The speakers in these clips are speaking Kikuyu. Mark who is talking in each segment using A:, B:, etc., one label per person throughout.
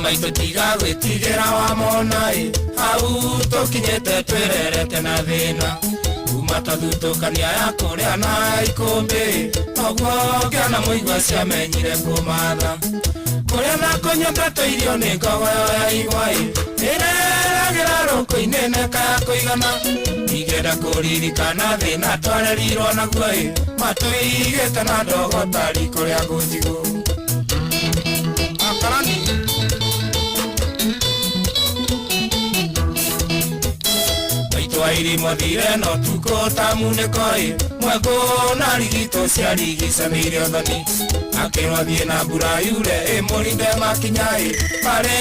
A: Maitũ tiga gwĩtigĩra wamona ĩ hau tũkinyĩte twĩrerete na thĩna kuma twathutũkania ya kũrĩa na ikũmbĩ noguo ngĩona mũigua ciamenyire kũmatha kũrĩa na kũnyua tũirio nĩ ngogoyo ya igwa ĩ ĩreragĩra rũkũ-inĩ neka ya kũigana ingĩenda kũririkana thĩna twarerirwo naguo ĩ matũigĩte na ndogo ta riko rĩa ngũnjigũ.
B: Akarani.
A: Maitũ airimo thire no tukũ ta munĩko ĩ mwekũ na rigito ciarigicanĩire ũthoni akĩrwo thiĩ na mbura yure ĩmũrinde makinya ĩ marĩ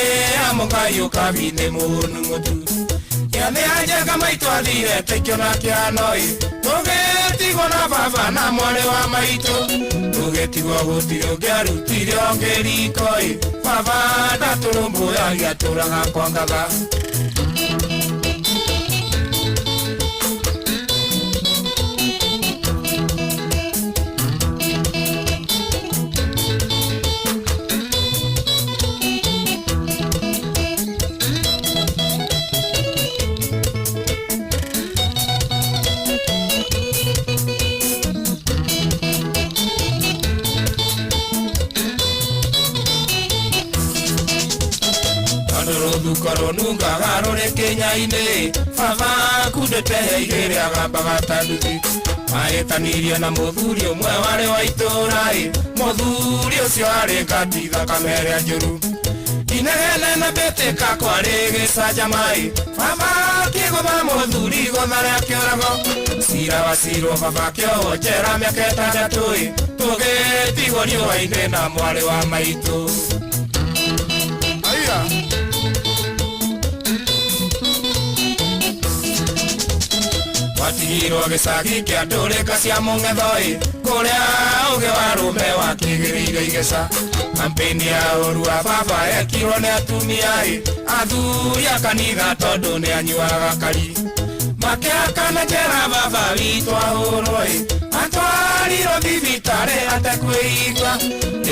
A: amũgayũka nĩ mũnu mũtu gĩathĩ anjenga maitũ athire taikĩona kĩano ĩ tũgĩtigwo na baba na mwarĩ wa maitũ tũgĩtigwo gũtirĩ ũngĩarutire ũngĩ riko ĩ baba ndatũrũmbũyagia atũraga kwa ngatha. Tondũ rũthuko rũnungaga rũrĩ kĩnya-inĩ baba kundĩte igĩrĩ agambaga ta nduthi mahĩtanirie na mũthuri ũmwe warĩ wa itũũra ĩ mũthuri ũcio arĩ ngati thakame ĩrĩa njũru inegene na mbĩtĩka kwarĩ gĩcanjama ĩ baba akĩgũtha mũthuri gũtha rĩa kĩũrago cira wacirwo baba akĩohwo njera mĩaka ĩtandatũ ĩ tũgĩtigwo riũa-inĩ na mwarĩ wa maitũ.
B: Aya.
A: Watigirwo gĩcagi kĩa ndũrĩka cia mũng'etho ĩ kũrĩa ũgĩ wa rũme wakĩgĩrĩire igeca kampeni ya ũru wa baba ekirwo nĩ atumia ĩ athuri a kanitha tondũ nĩ anyuaga kari makĩhakana njera baba witũ ahũrwo ĩ atwarirwo thibitarĩ atekwĩigua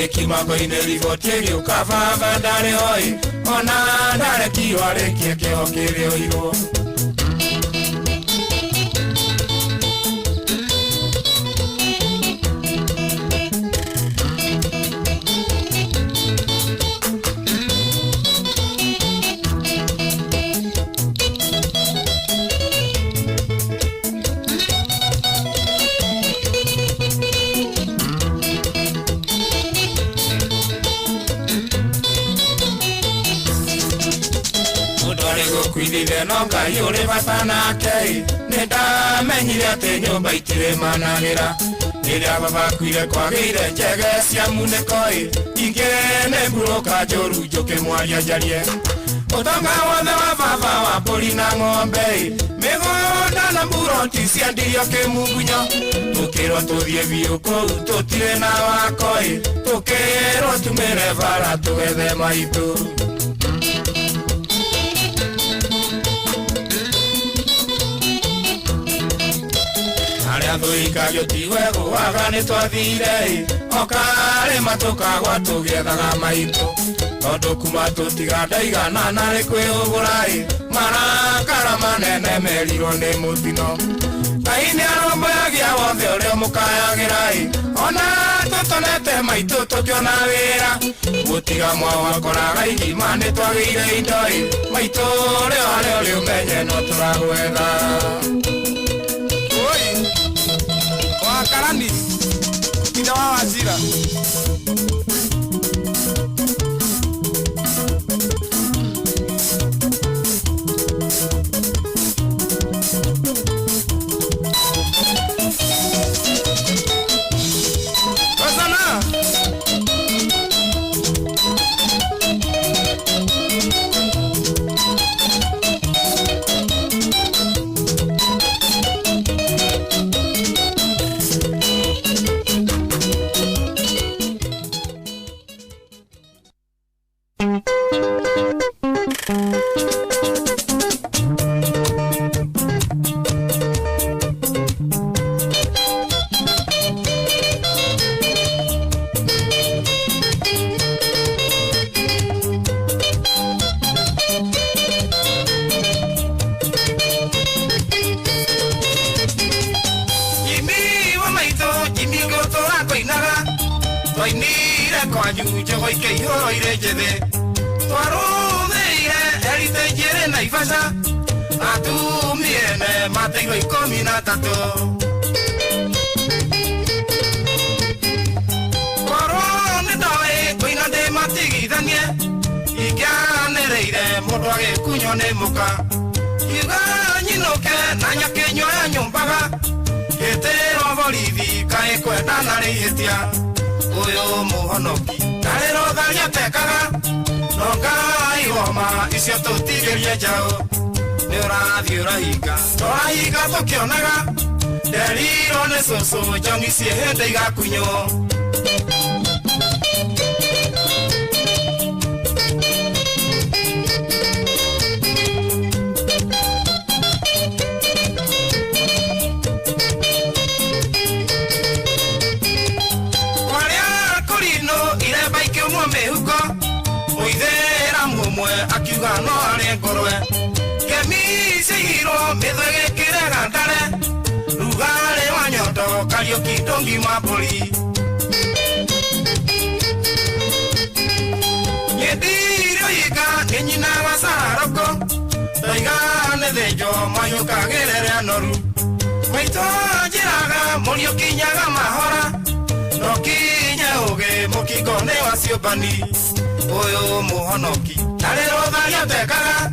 A: ĩkimago-inĩ riboti ĩgĩũka baba ndarĩ ho ĩ ona ndarekirwo arĩkie kĩho kĩrĩa oirwo. Mũndũ arĩ gũkuithithia no Ngai ũrĩ bata nake ĩ nĩ ndamenyire atĩ nyũmba itirĩ managĩra rĩrĩa baba akuire kwagĩire njege cia munĩko ĩ ingĩ nĩ mburũka njũru njũkĩ mwaria njarie ũtonga wothe wa baba wa mbũri na ng'ombe ĩ mĩgũnda na mburoti ciendirio kĩmungunyo tũkĩrwo tũthiĩ biũ kũu tũtirĩ na wako ĩ tũkĩrwo tumĩre bara tũgethe maitũ. Arĩa thũikagio tiwe gũaga nĩ twathire ĩ okarĩma tũkagwa tũgĩethaga maitũ tondũ kuma tũtiga ndaigana narĩ kwĩhũgũra ĩ marakara manene merirwo nĩ mũtino Ngai nĩ arũmbũyagia wothe ũrĩa ũmũkayagĩra ĩ ona tũtonete maitũ tũkĩona wĩra gũtiga mwaũ akoraga igima nĩ twagĩire indo ĩ maitũ ũrĩa harĩa ũrĩ ũmenye no tũragwetha.
B: Oi. Wakarani. Ithe wa Wachira. Rosana.
A: Twainire kwanyu njogo ikĩihũrwo irĩ njĩthĩ. Twarũmĩrĩire Heritage ĩrĩ Naivasha. Atumia ene mateirwo 13. Korwo nĩ ndoĩ kũina ndĩmatigithanie, ingĩanĩrĩire mũndũ agĩkunywo nĩ mũka. Kiuga nyinũke na nyakĩnyua ya nyũmbaga, ngĩtĩrwo borithi kaĩ kwendana rĩ ihĩtia. Ũyũ mũhonoki ndarĩ rũtharia atekaga, no Ngai woma icio tũtigĩrie njaũ. Nĩ ũrathiĩ ũrahinga, tũrahinga tũkĩonaga, nderirwo nĩ cũcũ njongi ciĩ hĩndĩ igakunywo. Kwarĩa kũrinũ iremba ikĩũmwo mĩhuko, mũithĩramu ũmwe akiuga no arĩe ngũrwe. Ngemi ciaigirwo mĩthwe gĩkĩrega ndare, rugarĩ wa nyondo Kariũki ndũngima mbũri. Niĩ ndirĩ ũhinga nĩ nyina wa Saroko, ndaiga nĩ thĩnjwo mahiũkagĩre anoru. Maitũ anjĩraga mũriũ kinyaga mahora, no kinye ũgĩ mũkingo nĩ wa ciũmbani. Ũyũ mũhonoki ndarĩ rũtharia atekaga,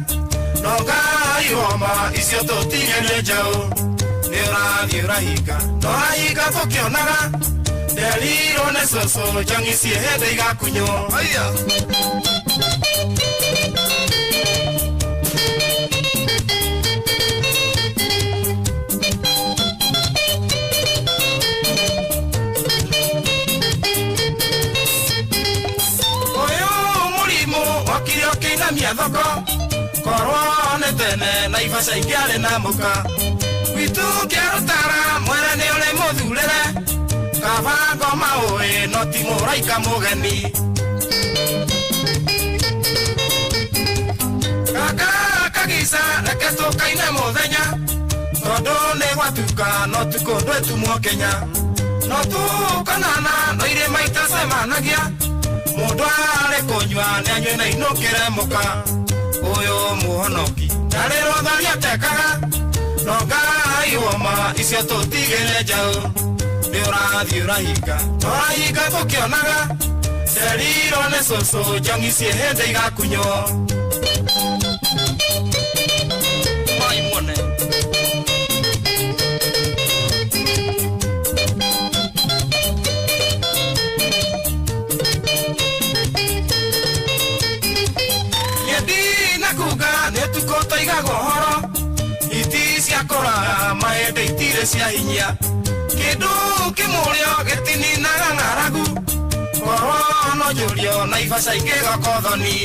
A: no Ngai woma icio tũtigĩrie njaũ. Nĩ ũrathiĩ ũrahinga, tũrahinga tũkĩonaga, nderirwo nĩ cũcũ njongi ciĩ hĩndĩ igakunywo.
B: Aya.
A: Ũyũ mũrimũ okire ũkĩinamia thoko, korwo nĩ tene Naivasha ingĩarĩ na mũka. Gwitũ kĩarũtara mwere nĩ ũrĩ mũthurĩre, kaba ngoma ũĩ no ti mũraika mũgeni. Kaka kagica reke tũkaine mũthenya, tondũ nĩ gwatuka no tukũ ndwĩtumwo Kenya. No tũkonana no irĩma itacemanagia, mũndũ arĩ kũnyua nĩ anyue na inũkĩre mũka. Ũyũ mũhonoki ndarĩ rũtharia atekaga, no Ngai woma icio tũtigĩre njaũ. Nĩ ũrathiĩ ũrahinga, tũrahinga tũkĩonaga, nderirwo nĩ cũcũ njongi ciĩ hĩndĩ igakunywo.
B: Mai muone.
A: Niĩ ndinakuga nĩ ũtukũ tũigaga ũhoro, iti cia kũraga mahĩndĩ itirĩ cia hinya. Kĩndũ kĩmũrĩo gĩtininaga ng'aragu, korwo no njũrio Naivasha ingĩgoka ũthoni.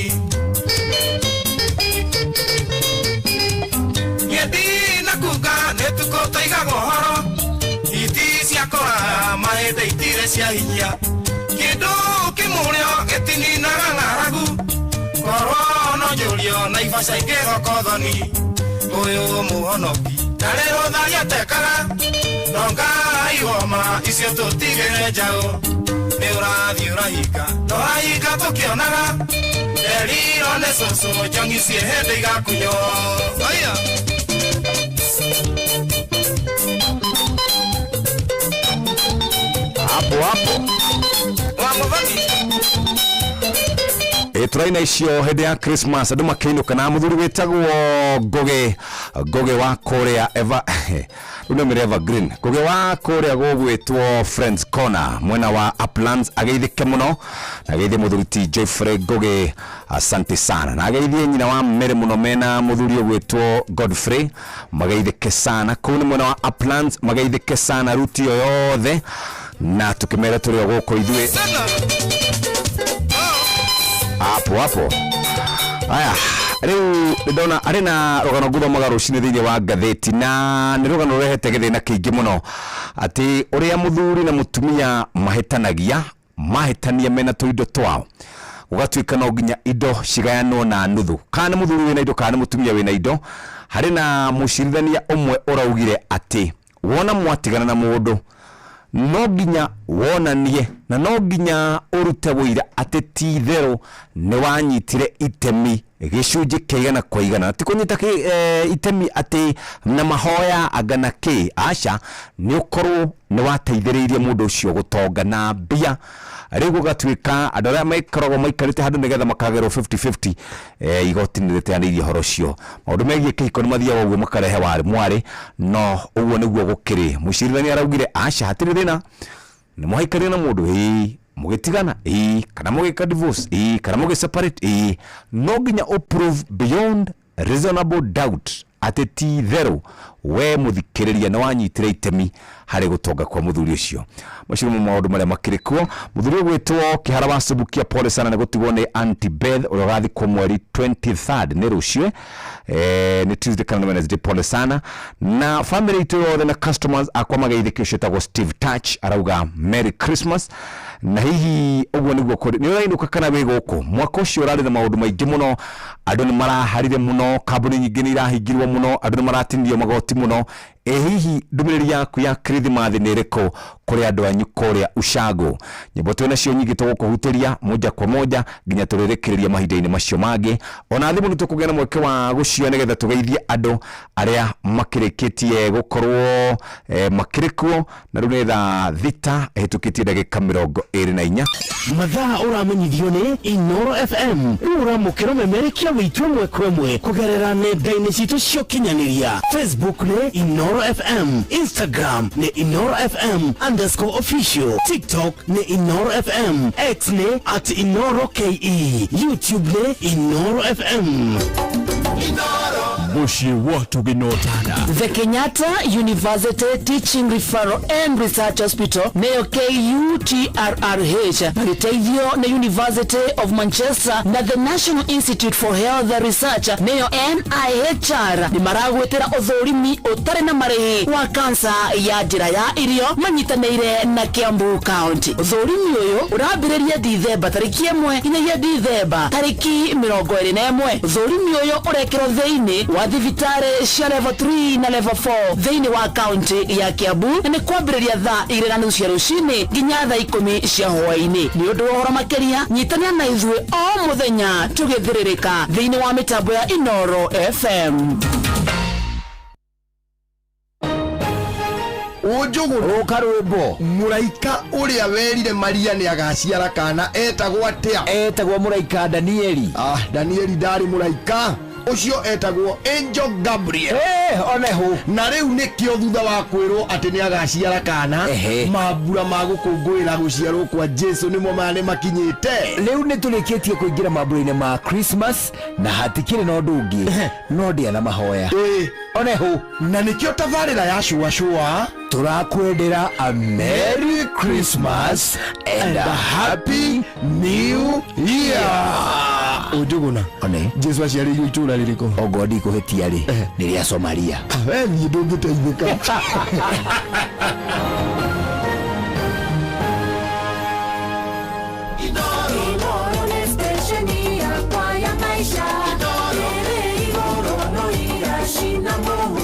A: Niĩ ndinakuga nĩ ũtukũ tũigaga ũhoro, iti cia kũraga mahĩndĩ itirĩ cia hinya. Kĩndũ kĩmũrĩo gĩtininaga ng'aragu, korwo no njũrio Naivasha ingĩgoka ũthoni. Ũyũ mũhonoki ndarĩ rũtharia atekaga, no Ngai woma icio tũtigĩre njaũ. Nĩ ũrathiĩ ũrahinga, tũrahinga tũkĩonaga, nderirwo nĩ cũcũ njongi ciĩ hĩndĩ igakunywo.
B: Aya.
C: Hapo hapo.
B: Wa Muthoni.
C: Tũraina icio hĩndĩ ya Christmas andũ makĩinũka na mũthuri wĩtagwo Ngũgĩ, Ngũgĩ wa kũrĩa Eva rĩu nĩ Evergreen, Ngũgĩ wa kũrĩa gũgwĩtwo Friends Corner mwena wa Uplands, ageithĩke mũno na ageithie mũthuri ti Geoffrey Ngũgĩ, asante sana, na ageithie nyina wa Mary mũno mena mũthuri ũgwĩtwo Godfrey, mageithĩke sana kũu nĩ mwena wa Uplands, mageithĩke sana ruti ĩyo yothe, na tũkĩmere tũrĩ o gũkũ ithuĩ.
B: Sana.
C: Hapo hapo. Aya, rĩu ndona arĩ na rũgano ngũthomaga rũcinĩ thĩinĩ wa ngathĩti, na nĩ rũgano rũrehete gĩthĩna kĩingĩ mũno, atĩ ũrĩa mũthuri na mũtumia mahĩtanagia, mahĩtania mena tũindo twao, gũgatuĩka no nginya indo cigayanwo na nuthu, kana nĩ mũthuri wĩna indo kana nĩ mũtumia wĩna indo. Harĩ na mũcirithania ũmwe ũraugire atĩ wona mwatigana na mũndũ No nginya wonanie na no nginya ũrute wũira atĩ ti itherũ nĩ wanyitire itemi gĩcunjĩ kĩa igana kwa igana, ti kũnyita itemi atĩ na mahoya anga na kĩ, aca, nĩ ũkorwo nĩ wateithĩrĩirie mũndũ ũcio gũtonga na mbia. Rĩu gũgatuĩka andũ arĩa makoragwo maikarĩte handũ nĩgetha makagerwo 50-50, igoti nĩ rĩteanĩirie ũhoro ũcio. Maũndũ megiĩ kĩhiko nĩ mathiaga ũguo makarehe warĩ mwarĩ, no ũguo nĩguo gũkĩrĩ. Mũcirithania araugire aca, hatirĩ thĩna, nĩ mwahikania na mũndũ, ĩĩ, mũgĩtigana, ĩĩ, kana mũgĩka divorce, ĩĩ, kana mũgĩ separate, ĩĩ, no nginya ũprove beyond reasonable doubt atĩ ti itherũ we mũthikĩrĩria nĩ wanyitire itemi harĩ gũtonga kwa mũthuri ũcio. Macio nĩmo maũndũ marĩa makĩrĩ kuo. Mũthuri ũgwĩtwo Kĩhara wa Subukia, pole sana nĩ gũtigwo nĩ Auntie Beth ũrĩa ũgathikwo mweri 23rd, nĩ rũciũ, nĩ Tuesday kana nĩ Wednesday. Pole sana na family itũ yothe na customers akwa mageithĩke. Ũcio etagwo Steve Touch arauga Merry Christmas. Na hihi ũguo nĩguo kũrĩ, nĩ ũrainũka kana wĩ gũkũ? Mwaka ũcio ũrarĩ na maũndũ maingĩ mũno, andũ nĩ maraharire mũno, kambuni nyingĩ nĩ irahingirwo mũno, andũ nĩ maratinirio magoti mũno. Ĩ hihi ndũmĩrĩri yaku ya Kirithimathi nĩ ĩrĩkũ kũrĩ andũ anyu kũrĩa ushago? Nyĩmbo twĩ nacio nyingĩ tũgũkũhutĩria moja kwa moja nginya tũrĩrĩkĩrĩria mahinda-inĩ macio mangĩ. Ona thimũ nĩ tũkũgĩa na mweke wa gũcioya nĩgetha tũgeithie andũ arĩa makĩrĩkĩtie gũkorwo makĩrĩ kuo. Na rĩu nĩ thaa 6 ĩhĩtũkĩtie ndagĩka 24.
D: Mathaa ũramenyithio nĩ Inoro FM. Rĩu ũramũkĩra ũmemerekia witũ ĩmwe kwa ĩmwe kũgerera nenda-inĩ citũ cia ũkinyanĩria. Facebook nĩ Inoro FM, Instagram nĩ InoroFM_official, TikTok nĩ Inoro FM, X nĩ @InoroKE, YouTube nĩ Inoro FM.
E: Mũciĩ watu gĩnotana.
F: The Kenyatta University Teaching Referral and Research Hospital, nĩyo KUTRRH, magĩteithio nĩ University of Manchester na the National Institute for Health Research, nĩyo NIHR, nĩ maragwĩtĩra ũthũrimi ũtarĩ na marĩhi wa kansa ya njĩra ya irio manyitanĩire na Kiambu County. Ũthũrimi ũyũ ũrambĩrĩria Dithemba tarĩki 1 nginyagia Dithemba tarĩki 21. Ũthũrimi ũyũ ũrekĩrwo thĩinĩ wa thibitarĩ cia level 3 na level 4 thĩinĩ wa kaunti ya Kiambu, na nĩ kwambĩrĩria thaa 2:30 cia rũcinĩ nginya thaa 10 cia hwaĩ-inĩ. Nĩ ũndũ wa ũhoro makĩria, nyitanĩra na ithuĩ o mũthenya tũgĩthĩrĩrĩka thĩinĩ wa mĩtambo ya Inoro FM.
G: Ũnjũgũ.
H: Rũka rwĩmbo.
G: Mũraika ũrĩa werire Maria nĩ agaciara kana etagwo atĩa?
H: Etagwo mũraika Danieli.
G: Ah, Danieli ndarĩ mũraika ũcio, etagwo Angel Gabriel.
H: Onehu.
G: Na rĩu nĩkĩo thutha wa kwĩrwo atĩ nĩ agaciara kana, mambura ma gũkũngũĩra gũciarwo kwa Jesu nĩmo maya nĩ makinyĩte.
H: Rĩu nĩ tũrĩkĩtie kũingĩra mambura-inĩ ma Christmas na hatikĩrĩ na ũndũ ũngĩ no ndĩa na mahoya. Onehu.
G: Na nĩkĩo tabarĩra ya Cũa Cũa
H: tũrakwendera a Merry Christmas and a Happy New Year.
G: Ũnjũgũna.
H: One.
G: Jesu aciarĩirwo itũũra rĩrĩkũ?
H: Ongorwo ndikũhĩtia rĩ, nĩ rĩa Somalia.
G: We niĩ ndũngĩteithĩka.
I: Inoro nĩ stesheni yakwa ya maisha ĩrĩ igũrũ no iracina mũhu.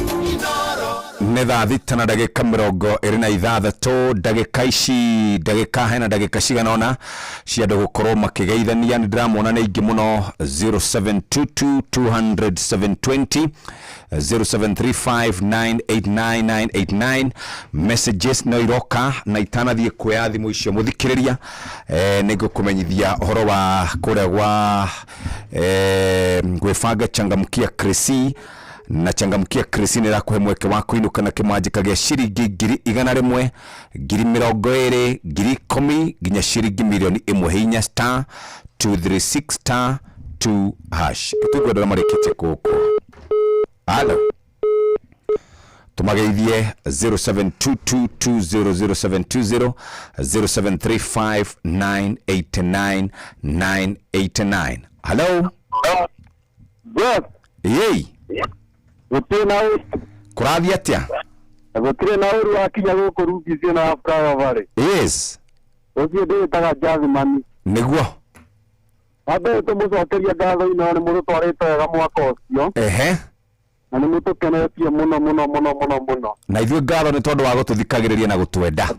C: Nĩ thaa 6 na ndagĩka 26. Ndagĩka ici ndagĩka hena ndagĩka cigana ũna cia andũ gũkorwo makĩgeithania. Nĩ ndĩramona nĩ aingĩ mũno: 0722 200 720, 0735989989. Messages no iroka na itanathiĩ kuoya thimũ icio, mũthikĩrĩria, nĩ ngũkũmenyithia ũhoro wa kũrĩa gwa gwĩbanga Changamkia Krisi. Na Changamkia Krisi nĩ ĩrakũhe mweke wa kũinũka na kĩmanjĩka gĩa ciringi 100,000, 20,000, 10,000 nginya ciringi 1,000,000. Hinya *236*2#. Tũigue andũ arĩa marĩkĩtie gũkũ. Halo, tumageithie: 0722200720, 0735989989. Hello.
J: Yes.
C: Yei.
J: Gũtirĩ na ũru.
C: Kũrathiĩ atĩa?
J: Gũtirĩ na ũru, wakinya gũkũ Rungis na Flower Valley. Ũcio ndĩĩtaga Jasmine.
C: Nĩguo.
J: Wa mbere tũmũcokeria ngatho ino nĩ mũtũtwarĩte wega mwaka ũcio. Na nĩ mũtũkenetie mũno mũno mũno mũno mũno.
C: Na ithuĩ ngatho nĩ tondũ wa gũtũthikagĩrĩria na gũtwenda.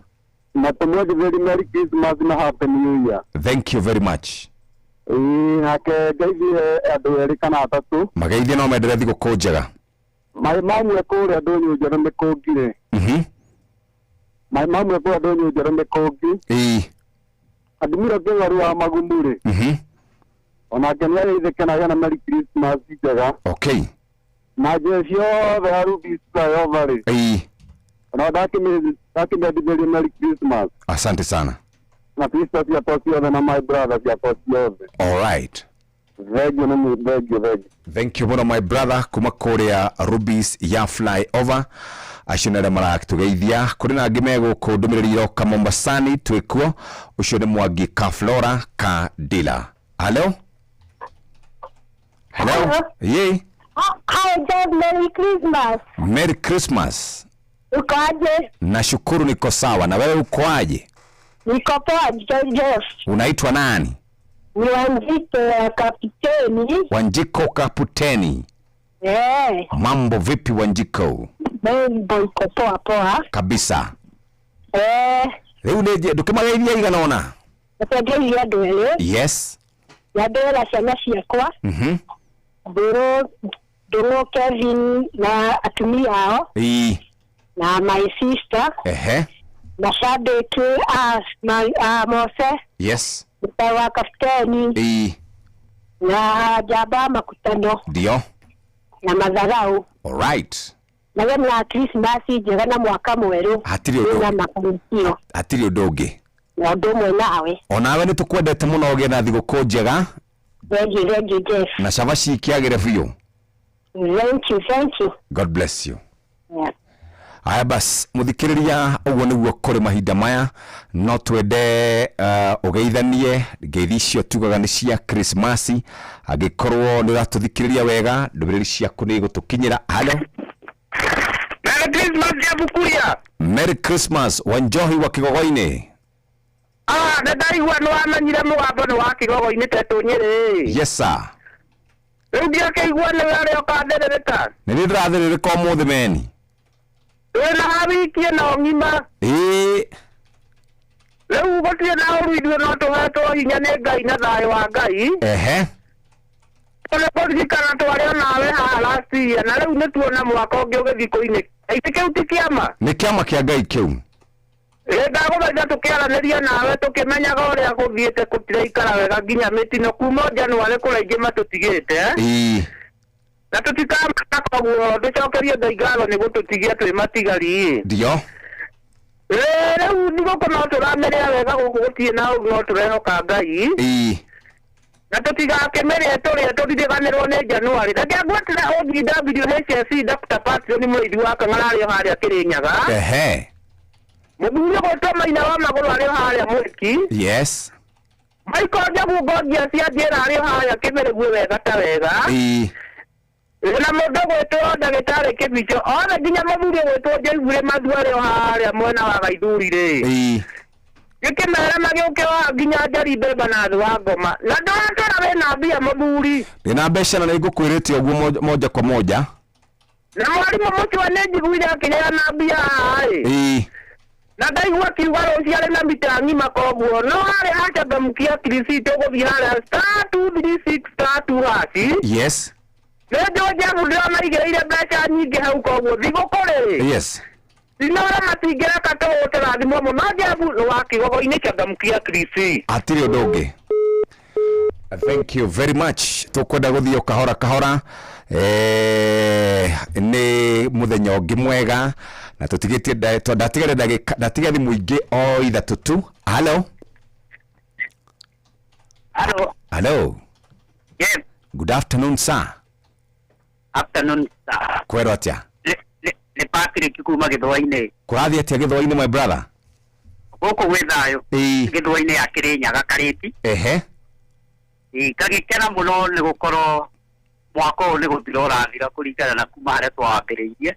J: Na tũmwendithĩrie Merry Christmas na Happy New Year.
C: Thank you very much.
J: Ĩĩ, nake ngeithie andũ erĩ kana atatũ.
C: Mageithie no mendere thigũkũ njega.
J: Maĩ mamwe kũrĩa ndũnyũ njerũ mĩkũngi-rĩ. Maĩ mamwe kũrĩa ndũnyũ njerũ mĩkũngi. Adimiro Kĩng'oru wa Magumu-rĩ. Onake nĩ ageithĩke na agĩe na Merry Christmas njega.
C: Okay.
J: Na njĩra ciothe ya Ruby Flyover-rĩ. Ona ndakĩmendithĩrie Merry Christmas.
C: Asante sana.
J: Na sister ciakwa ciothe na my brother ciakwa ciothe.
C: All right.
J: Thank you, nĩ thank you, thank you.
C: Thank you mũno my brother kuma kũrĩa Rubies ya Flyover acio nĩ arĩa maratũgeithia. Kũrĩ na angĩ me gũkũ ndũmĩrĩri iroka Mombasani twĩkuo. Ũcio nĩ Mwangi ka Flora ka Dila. Hello? Hello?
E: Hello.
C: Ye.
E: Hi, Jeff. Merry Christmas.
C: Merry Christmas.
E: Uko aje?
C: Nashukuru niko sawa. Na wewe uko aje?
E: Niko poa, Jeff.
C: Unaitwa nani?
E: Ni Wanjiko ya Kapiteni.
C: Wanjiko Kaputeni. Mambo vipi Wanjiko?
E: Mambo iko poa poa.
C: Kabisa. Rĩu nĩ ndũkĩmageithia igana ũna?
E: Nĩtwendeire andũ erĩ.
C: Yes.
E: Ya mbere ciana ciakwa. Mbũrũ, Ndũng'ũ, Kevin na atumia ao. Na my sister. Na shabiki a Mose.
C: Yes.
E: Mtawa wa Kapteni. Na njamba makutano.
C: Ndio.
E: Na madharau.
C: All right.
E: Na we na Christmas njega na mwaka mwerũ.
C: Hatirĩ ũndũ.
E: Na mafanikio.
C: Hatirĩ ũndũ ũngĩ.
E: Na ũndũ ũmwe nawe.
C: Onawe nĩ tũkwendete mũno ũgĩe na thigũkũ njega.
E: Thank you, thank you, Jeff.
C: Na cabaci ikĩagĩre biũ.
E: Thank you, thank you.
C: God bless you.
E: Yeah.
C: Aya bas, mũthikĩrĩria ũguo nĩguo kũrĩ mahinda maya no twende ũgeithanie ngeithi icio tugaga nĩ cia Krismasi. Angĩkorwo nĩ ũratũthikĩrĩria wega ndũmĩrĩri ciaku nĩ igũtũkinyĩra. Hello.
B: Merry Christmas Jeff Kuria.
C: Merry Christmas Wanjohi wa Kĩgogoinĩ.
B: Nĩ ndaigua nĩ wamenyire mũgambo nĩ wa Kĩgogo-inĩ tetũ Nyĩrĩ.
C: Yes sir.
B: Rĩu ndiakĩigua nĩwe ũrĩa ũkathĩrĩrĩka.
C: Nĩ niĩ ndĩrathĩrĩrĩka ũmũthĩ meni.
B: Wĩna wiki ĩno ng'ima.
C: Ĩĩ.
B: Rĩu gũtirĩ na ũru ithuĩ no tũhetwo hinya nĩ Ngai na thayũ wa Ngai. Tondũ kũririkana twarĩ o nawe haha last year na rĩu nĩ tuona mwaka ũngĩ ũgĩthiĩ kũinĩka. Ĩtĩ kĩu ti kĩama?
C: Nĩ kĩama kĩa Ngai kĩu.
B: Ĩĩ ndagũthaitha tũkĩaranĩria nawe tũkĩmenyaga ũrĩa gũthiĩte gũtiraikara wega nginya mĩtino kuma January kũrĩa aingĩ matũtigĩte. Na tũtikamaka koguo tũcokerie Ngai ngatho nĩ gũtũtigia twĩ matigari.
C: Ndio.
B: Ĩĩ rĩu thigũkũ no tũramĩrĩa wega gũkũ gũtirĩ na ũru no tũrehoka Ngai. Na tũtigakĩmĩrĩe tũrĩe tũririganĩrwo nĩ January. Reke ngwetere OGWHSC Dr. Patson Mũrĩithi wa Kang'ara arĩ o harĩa Kĩrĩnyaga. Mũthuri ũgwĩtwo Maina wa Magũrũ arĩ o harĩa Mwĩki.
C: Yes.
B: Michael Njagu Ngongia cia njĩra arĩ o harĩa Kĩmĩrĩguĩ wega ta wega. Na mũndũ ũgwĩtwo ndagĩtarĩ Kĩbicho othe nginya mũthuri ũgwĩtwo Njaiguire Mathu arĩ o harĩa mwena wa Gaithuri rĩ. Gĩkĩmera magĩũke wa nginya Njeri Mbemba na thĩ wa ngoma. Na ndũratwĩra wĩna mbia mũthuri.
C: Ndĩna mbeca na nĩngũkwĩrĩte ũguo moja kwa moja.
B: Na mwarimũ Mũchwa nĩ njiguire akĩheana mbia haha ĩ. Na ndaigua akiuga rũciũ arĩ na mita ng'ima koguo no harĩa hachangamkia Kirisi tũgũthiĩ harĩa *236*2#.
C: Yes.
B: Nĩ njũĩ Jeff ndĩramaigĩrĩire mbeca nyingĩ hau koguo thigũkũ rĩ.
C: Yes.
B: Sinora matingĩreka tũgũtũrathimwo mũno Jeff nĩ wa Kĩgogo-inĩ changamkia Kirisi.
C: Hatirĩ ũndũ ũngĩ. Thank you very much. Tũkwenda gũthiĩ o kahora kahora. Nĩ mũthenya ũngĩ mwega na tũtigĩtie ndatigare ndagĩka ndatigare mũingĩ o ithatũ tu. Hello.
K: Hello.
C: Hello.
K: Yes.
C: Good afternoon sir.
K: Afternoon sir.
C: Kwero atĩa?
K: Nĩ Patrick kuma Gĩthũa-inĩ.
C: Kũrathiĩ atĩa Gĩthũa-inĩ my brother?
K: Gũkũ gwĩ thayũ. Gĩthũa-inĩ ya Kĩrĩnyaga Karĩti. Ngagĩkena mũno nĩ gũkorwo mwaka ũyũ nĩ gũthira ũrathira kũringana na kuma harĩa twawambĩrĩirie.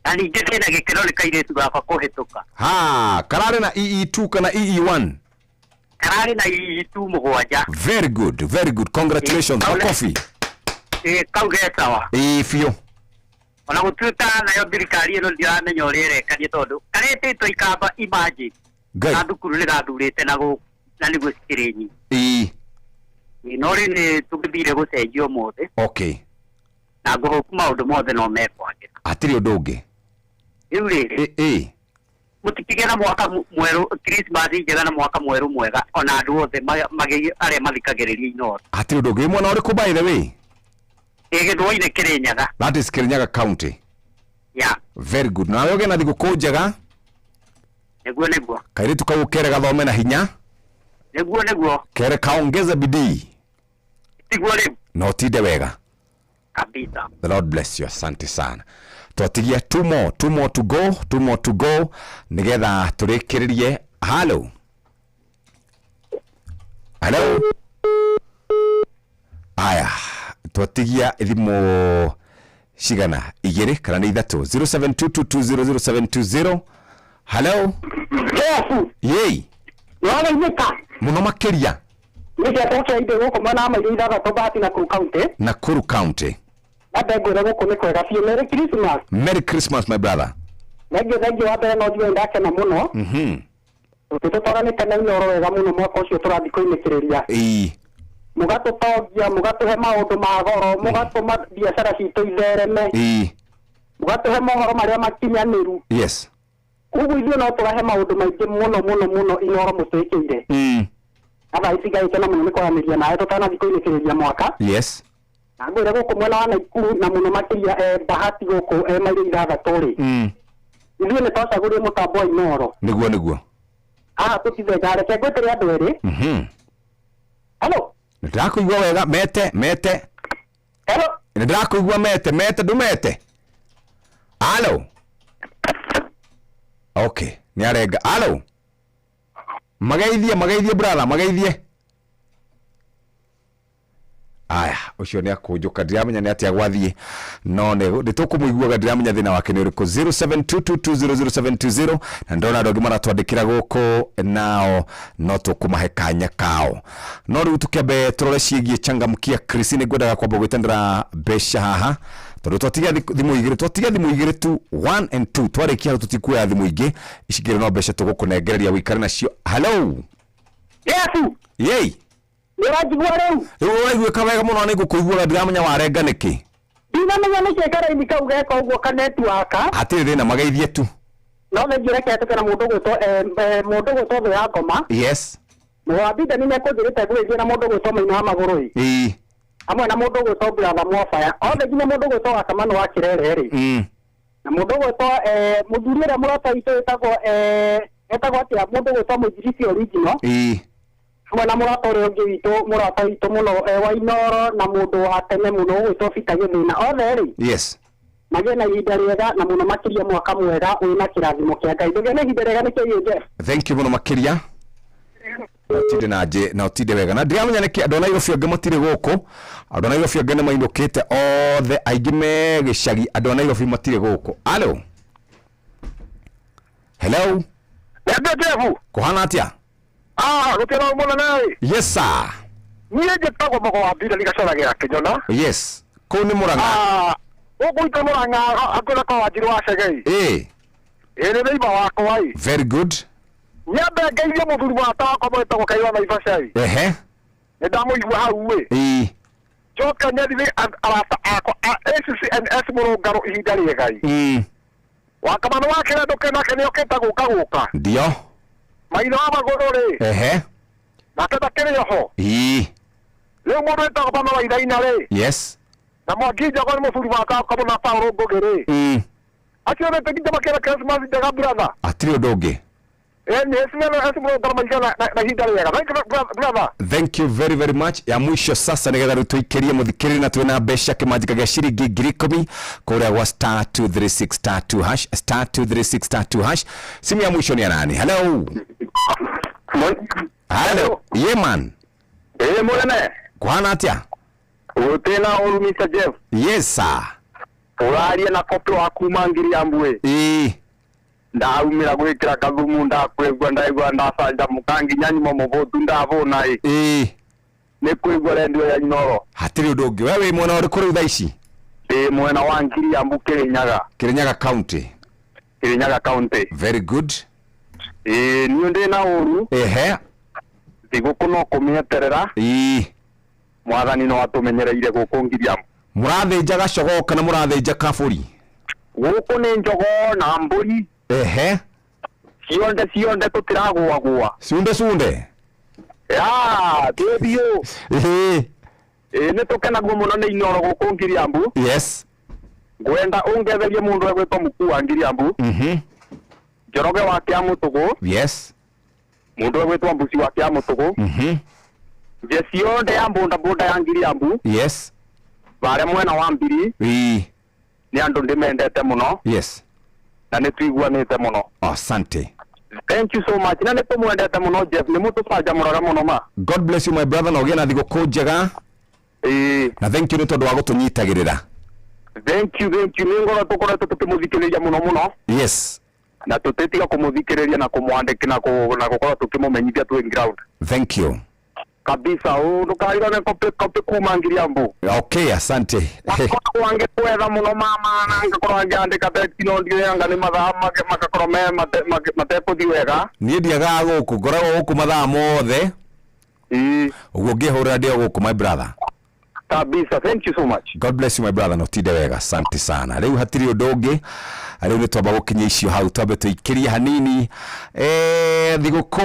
K: Na ningĩ ndĩna gĩkeno nĩ kairĩtu gakwa kũhĩtũka.
C: Ha, kararĩ na EE2 kana EE1?
K: Kararĩ na EE2 mũgwanja.
C: Very good, very good. Congratulations. Makofi.
K: Kau ge sawa.
C: Biũ.
K: Ona gũtuĩka nayo thirikari ĩno ndiramenya ũrĩa ĩrekania tondũ karetĩtwo ikamba imagine.
C: Ngai.
K: Na thukuru nĩ gathurĩte na gũkũ na nĩguo cikĩrĩ nyingĩ.
C: Ĩĩ.
K: No rĩu nĩ tũgĩthire gũcenjia ũmũthĩ.
C: Okay.
K: Na ngũhũku maũndũ mothe no mekwagĩra.
C: Hatirĩ ũndũ ũngĩ.
K: Rĩu rĩrĩ.
C: Ĩĩ.
K: Mũtikĩgĩe na mwaka mwerũ, Christmas njega na mwaka mwerũ mwega ona andũ othe arĩa mathikagĩrĩria Inooro.
C: Hatirĩ ũndũ ũngĩ. Wĩ mwena ũrĩkũ by the way?
K: Ĩ Gĩthũa-inĩ Kĩrĩnyaga.
C: That is Kirinyaga County.
K: Yeah.
C: Very good. Nawe ũgĩe na thigũkũ njega.
K: Nĩguo nĩguo.
C: Kairĩtu kau ũkere gathome na hinya.
K: Nĩguo nĩguo.
C: Kere kaongeze bidii.
K: Tiguo rĩu.
C: Na ũtinde wega.
K: Kabisa.
C: The Lord bless you. Asante sana. Twatigia two more, two more to go, two more to go nigetha tũrĩkĩrĩrie. Hello. Hello. Aya, twatigia thimũ cigana igĩrĩ kana nĩ ithatũ 0722200720. Hello.
B: Jeff.
C: Yei.
B: Nĩwarainĩka.
C: Mũno makĩria.
B: Nĩ ciatwo kĩa indo gũkũ mwena wa maitho ithathatũ Bahati Nakuru County.
C: Nakuru County.
B: Ambe ngwĩre gũkũ nĩ kwega biũ. Merry Christmas.
C: Merry Christmas my brother.
B: Thengiũ thengiũ wa mbere no njuge nĩndakena mũno. Tũtwaranĩte na Inooro wega mũno mwaka ũcio tũrathiĩ kũinĩkĩrĩria.
C: Ĩĩ.
B: Mũgatũtongia, mũgatũhe maũndũ ma goro, mũgatũma biacara citũ ithereme.
C: Ĩĩ.
B: Mũgatũhe mohoro marĩa makinyanĩru.
C: Yes.
B: Koguo ithuĩ no tũrahe maũndũ maingĩ mũno mũno mũno Inooro mũtwĩkĩire. Na thaa ici ngagĩkena mũno nĩ kwaranĩria nawe tũtanathiĩ kũinĩkĩrĩria mwaka.
C: Yes.
B: Na ngwĩre gũkũ mwena wa Naikuru na mũno makĩria Bahati gũkũ mairo ithathatũ rĩ. Ithuĩ nĩ twacagũrire mũtambo wa Inooro.
C: Nĩguo nĩguo.
B: Haha tũtithengaga, reke ngwĩtĩre andũ erĩ. Hello.
C: Nĩndĩrakũigua wega, mete mete.
B: Hello.
C: Nĩndĩrakũigua mete mete ndũmete. Hello. Okay, nĩ arenga. Hello. Mageithie mageithie brother, mageithie. Aya, ũcio nĩ akũnjũka, ndiramenya nĩ atĩa gwathiĩ, no nĩ tũkũmũiguaga, ndiramenya thĩna wake nĩ ũrĩkũ. 0722200720 na ndona andũ angĩ maratwandĩkĩra gũkũ nao no tũkũmahe kanya kao. No rĩu tũkĩambe tũrore ciĩgiĩ changamkia Chris, nĩ ngwendaga kwamba gwĩtanĩra mbeca haha tondũ twatiga thimũ igĩrĩ, twatiga thimũ igĩrĩ tu, 1 and 2, twarĩkia hau tũtikuoya thimũ ingĩ, ici ingĩ no mbeca tũgũkũnengereria wĩikare nacio. Hello.
B: Yes.
C: Yei.
B: Nĩ ũranjigua rĩu?
C: Rĩu ũraiguĩka wega mũno, nĩ ngũkũiguaga, ndiramenya warenga nĩkĩ.
B: Ndinamenya nĩkĩ karaini kau geka ũguo ka network.
C: Hatirĩ thĩna, mageithie tu.
B: No thengiũ reke hetũke na mũndũ ũgwĩtwo mũndũ ũgwĩtwo thũ ya ngoma.
C: Yes.
B: Mũgwambinda nĩ mekũnjĩrĩte ngũgĩthiĩ na mũndũ ũgwĩtwo Maina wa Magũrũ ĩ.
C: Ĩĩ.
B: Hamwe na mũndũ ũgwĩtwo Brother Mwabaya. Othe nginya mũndũ ũgwĩtwo Wakamano wa Kĩrere rĩ. Na mũndũ ũgwĩtwo mũthuri ũrĩa mũrata witũ wĩtagwo etagwo atĩa, mũndũ ũgwĩtwo Mũinjirisi original.
C: Ĩĩ.
B: Hamwe na mũrata ũrĩa ũngĩ witũ, mũrata witũ mũno wa Inooro na mũndũ wa tene mũno ũgwĩtwo Peter Gĩthĩna. Othe rĩ.
C: Yes.
B: Magĩe na ihinda rĩega na mũno makĩria mwaka mwega wĩna kĩrathimo kĩa Ngai. Ndũgĩe na ihinda rĩega nĩkĩo Jeff.
C: Thank you mũno makĩria. Na ũtinde na nje, na ũtinde wega. Na ndiramenya nĩkĩ andũ a Nairobi angĩ matirĩ gũkũ. Andũ a Nairobi angĩ nĩ mainũkĩte othe, aingĩ me gĩcagi, andũ a Nairobi matirĩ gũkũ. Hello. Hello.
J: Niambie Jeff.
C: Kũhana atĩa?
J: Gũtirĩ mũnene.
C: Yes sir.
J: Niĩ njĩtagwo Mũgo wa Mbira nĩgacoragĩra Kĩnyona.
C: Yes. Kũu nĩ Mũrang'a.
J: Gũkũ gwitũ Mũrang'a, hakuhĩ na kwa Wanjirũ wa Cegei.
C: Ĩĩ.
J: Ĩĩ nĩ neighbor wakwa ĩ.
C: Very good.
J: Nyambe ngeithie mũthuri wa wakwa mwĩtagwo Kairwa Naivasha ĩ.
C: Ehe.
J: Nĩ ndamũigua hau ĩ.
C: Ĩĩ.
J: Njoke nyendithie arata akwa a ACCNS mũrũngarũ ihinda rĩega ĩ. Wakamano wa Kĩrĩa ndũke nake nĩokĩte gũka gũka.
C: Ndio.
J: Maitho wa Magũrũ rĩ.
C: Ehe.
J: Nake ndakĩrĩ oho.
C: Ĩĩ.
J: Rĩu mũndũ wĩtagwo Bama wa Iraina rĩ.
C: Yes.
J: Na Mwangi Njogo nĩ mũthuri wa wakwa na Paul Ngũgĩ rĩ. Acio nĩ nginya makĩra Christmas njega brother.
C: Hatirĩ ũndũ ũngĩ.
J: Nĩ ACCNS mũrũngarũ maiga na ihinda rĩega. Thank you brother.
C: Thank you very very much. Ya mwisho sasa nigetha rĩu tũikĩrie mũthikĩrĩria na twĩna mbeca kĩmanjĩka gĩa ciringi ngiri ikũmi kũrĩa gwa star 236 star 2 hash, star 236 star 2 hash. Simu ya mwisho ni ya nani? Hello. Hello. Ye man.
J: Mũnene.
C: Kũhana atĩa?
J: Gũtĩna ũru Mr. Jeff.
C: Yes sir.
J: Ũraria na kopro wa kuma ngiri ya mbwe.
C: Ĩĩ.
J: Ndaumĩra gwĩkĩra kathumu ndakwĩgua ndaigua ndacanjamũka nginya nyuma mũbũtu ndabũna ĩ.
C: Ĩĩ.
J: Nĩ kwĩgua rendio ya Inooro.
C: Hatirĩ ũndũ ũngĩ. We wĩ mwena ũrĩkũ rĩu thaa ici?
J: Ndĩ mwena wa Ngiriambu Kirinyaga.
C: Kirinyaga County.
J: Kirinyaga County.
C: Very good.
J: Ĩĩ niĩ ndĩ na ũru.
C: Ehe.
J: Thigũkũ no kũmĩeterera.
C: Ĩĩ.
J: Mwathani no atũmenyereire gũkũ Ngiriambu.
C: Mũrathĩnja gacogoo kana mũrathĩnja kabũri?
J: Gũkũ nĩ njogoo na mbũri.
C: Ehe.
J: Cionde cionde tũtiragũagũa.
C: Sunde sunde.
J: Ya, biũ.
C: Ĩĩ.
J: Ĩĩ nĩ tũkenagio mũno nĩ Inooro gũkũ Ngiriambu.
C: Yes.
J: Ngwenda ũngetherie mũndũ egwĩtwo Mũkuu wa Ngiriambu. Njoroge wa Kĩamũtũgũ.
C: Yes.
J: Mũndũ egwĩtwo Mbuci wa Kĩamũtũgũ. Njeci yothe ya mbũnda mbũnda ya Ngiriambu.
C: Yes.
J: Barĩa mwena wa Mbiri.
C: Ĩĩ.
J: Nĩ andũ ndĩmendete mũno.
C: Yes.
J: Na nĩ tuiguanĩte mũno.
C: Asante.
J: Thank you so much. Na nĩ tũmwendete mũno Jeff, nĩ mũtũcanjamũraga mũno ma.
C: God bless you my brother na ũgĩe na thigũkũ njega.
J: Ĩĩ.
C: Na thank you nĩ tondũ wa gũtũnyitagĩrĩra.
J: Thank you, thank you. Nĩ ngoro tũkoretwo tũkĩmũthikĩrĩria mũno mũno.
C: Yes.
J: Na tũtĩtiga kũmũthikĩrĩria na kũmwandĩka na gũkorwo tũkĩmũmenyithia twĩ ground.
C: Thank you.
J: Kabisa, ndũkarirwo nĩ copy copy kuma Ngiriambu.
C: Okay, asante.
J: Akoragwo angĩkwetha mũno mama na angakorwo angĩandĩka text no ndiũĩ nĩ mathaa magakorwo me matekũthiĩ wega.
C: Niĩ ndiagaga gũkũ, ngoragwo gũkũ mathaa mothe.
J: Ĩĩ.
C: Ũguo ngĩhũrĩra ndĩ o gũkũ my brother.
J: Kabisa, thank you so much.
C: God bless you my brother, na ũtinde wega. Asante sana. Rĩu hatirĩ ũndũ ũngĩ. Rĩu nĩ twamba gũkinyia icio hau twambe tũikĩrie hanini. Thigũkũ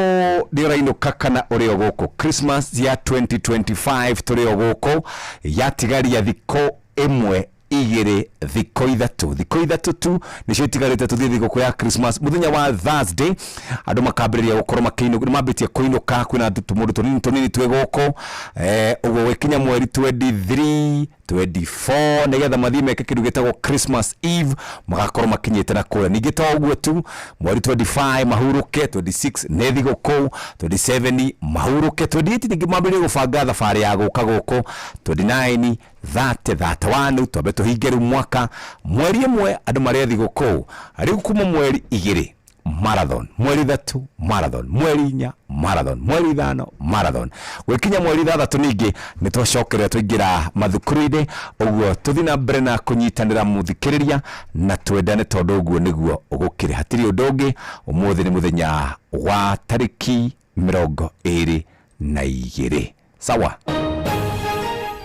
C: nĩ ũrainũka kana ũrĩ o gũkũ. Christmas ya 2025 tũrĩ o gũkũ. Yatigaria thikũ ĩmwe igĩrĩ thikũ ithatũ. Thikũ ithatũ tu nĩcio itigarĩte tũthiĩ thigũkũ ya Christmas. Mũthenya wa Thursday andũ makambĩrĩria gũkorwo makĩinũka, nĩ mambĩtie kũinũka, kwĩna tũmũndũ tũnini tũnini twĩ gũkũ. Ũguo gwĩkinya mweri 23 24 nĩgetha mathiĩ meke kĩndũ gĩtagwo Christmas Eve magakorwo makinyĩte na kũrĩa. Ningĩ to ũguo tu, mweri 25 mahurũke, 26 nĩ thigũkũ, 27 mahurũke, 28 ningĩ mambĩrĩrie gũbanga thabarĩ ya gũka gũkũ, 29 30 31 twambe tũhinge rĩu mwaka. Mweri ĩmwe andũ marĩa thigũkũ, rĩu kuma mweri 2 marathon, mweri 3 marathon, mweri 4 marathon, mweri 5 marathon, gwĩkinya mweri 6 ningĩ nĩ twacokerera twaingĩra mathukuru-inĩ. Ũguo tũthiĩ na mbere na kũnyitanĩra mũthikĩrĩria na twendane tondũ ũguo nĩguo gũkĩrĩ. Hatirĩ ũndũ ũngĩ. Ũmũthĩ nĩ mũthenya wa tarĩki 22. Sawa.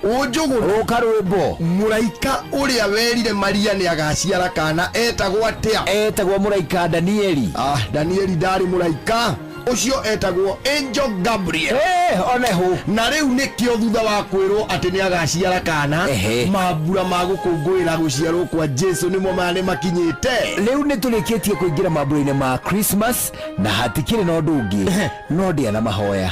G: Ũnjũgũ
H: rũka rwĩmbo.
G: Mũraika ũrĩa werire Maria nĩ agaciara kana etagwo atĩa?
H: Etagwo mũraika Danieli.
G: Ah, Danieli ndarĩ mũraika. Ũcio etagwo Angel Gabriel.
H: Oneho.
G: Na rĩu nĩkĩo thutha wa kwĩrwo atĩ nĩ agaciara kana, mambura ma gũkũngũĩra gũciarwo kwa Jesu nĩmo maya nĩ makinyĩte.
H: Rĩu nĩ tũrĩkĩtie kũingĩra mambura-inĩ ma Christmas na hatikĩrĩ na ũndũ ũngĩ no ndĩa na mahoya.